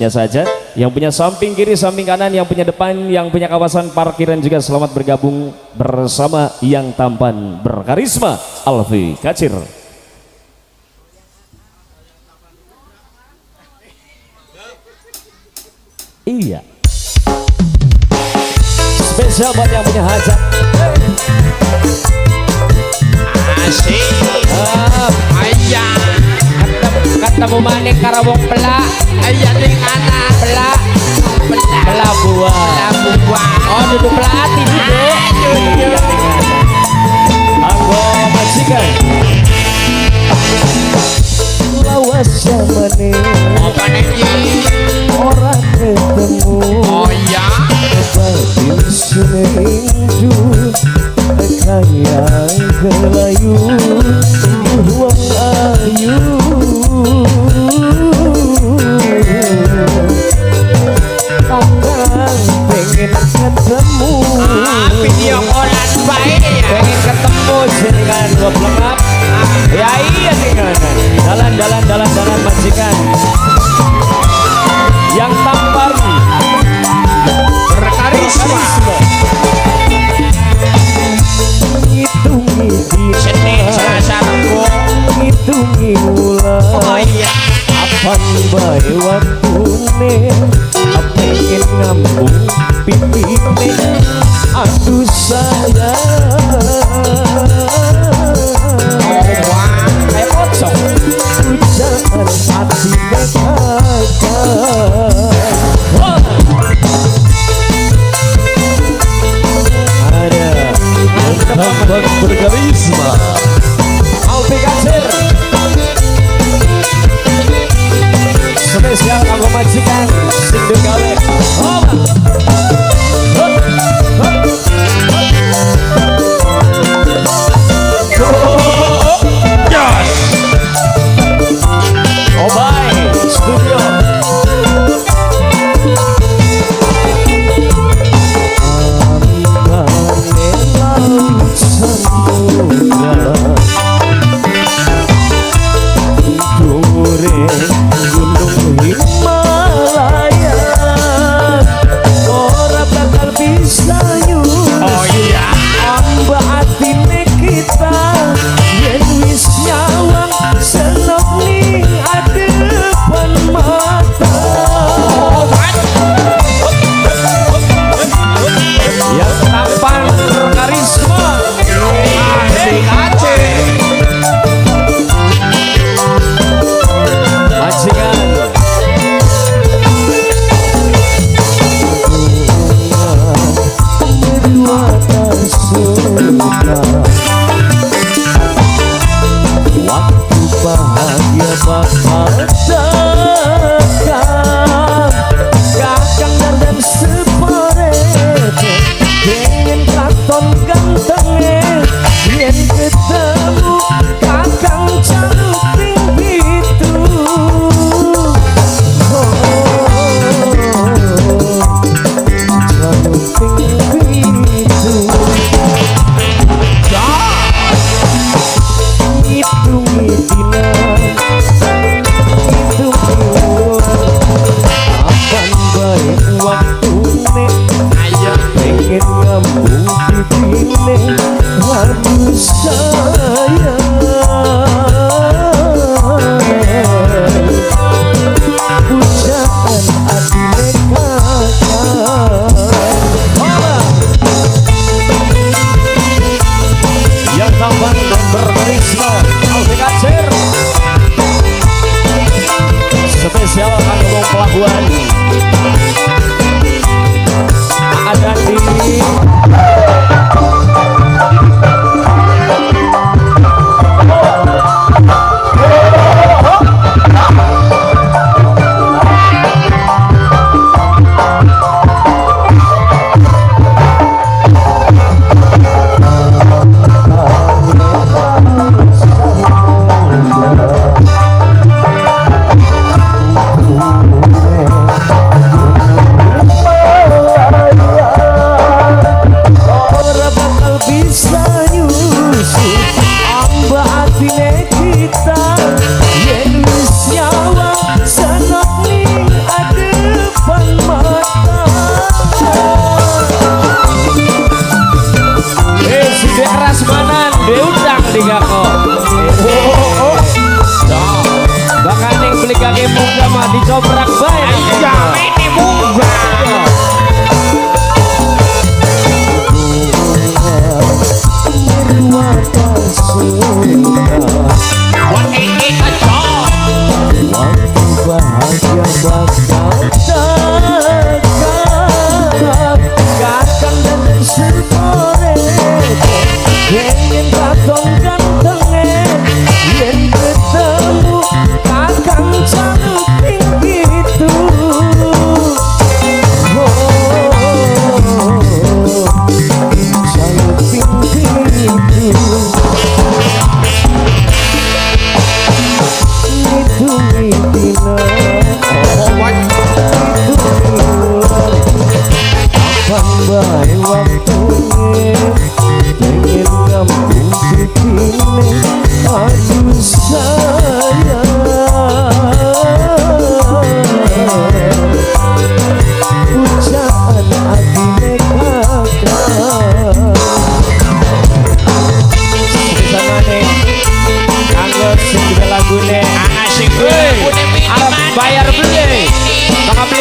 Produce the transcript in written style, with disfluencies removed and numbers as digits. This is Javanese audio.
Saja yang punya samping kiri, samping kanan, yang punya depan, yang punya kawasan parkiran juga selamat bergabung bersama yang tampan berkarisma Alfi Kacir. Iya, spesial buat yang punya hajat. Asik. Ayah. Ketemu maning karo wong pelak. Ayah ning anak Pelak. pelak. Pelabuhan. Pelabuhan. Oh, duduk pelak ati duduk. Iya, anggo majikan. Lawas zamane Apa nih? Ora ketemu. Oh iya. Batin sinenju kaya kelayu wong ayu. Kakang pengen ketemu. Ah, video callan bae ya. Pengen ketemu jenengan goblok. Ya iya dengan dalan dalan dalan dalan majikan yang tampan Berkarisma. karisma. Ngitungi Senin, dina, Selasa, Rabu. ngitungi wulan. Oh iya. Kapan bae waktune pengen ngambung pipine, aduh sayang. Wah. Kayak pocong pujaan atine kakang. Wah. Ada Tampak berkarisma. Alfi Kacir spesial kanggo majikan sing gawe. Oh. Hop, hop, hop. Yes. Obay Studio. Ambane laut samudra, dhuwure gunung Himalaya, ora bakal bisa nyusul. Oh iya. Amba atine kita yen wis nyawang senok ning adepan mata. Yang tampan karisma. Asik aceh. Majikan waktu bahagia bakal datang. Kakang dandan separete pengen katon gantenge, yen ketemu kakang jaluk ping pitu. Oh, jaluk ping pitu. Ngitungi dina, ngitungi wulan, kapan bae waktune Ayo. pengen ngambung pipine, aduh sayang. Pujaan atine kakang. Hola. Yang tampan dan berkarisma Alfi Kacir spesial kanggo pelabuhan ada di bae. Iya, ini munggah. Buat ini aja. Waktu bahagia bakal datang. Kakang dan sepore, pengen katon gantenge. Yen ketemu kakang jaluk ping 7. Oh, jaluk ping 7. Ngitungi dina, Oh, what? ngitungi wulan, kapan bae waktune pengen ngambung pipine. Aduh sayang, pujaan atine kakang. Bisa maneh kanggo sing duwe lagune. Ana sing duwe lagune mini Arep maneh. bayar beli. Bakal beli.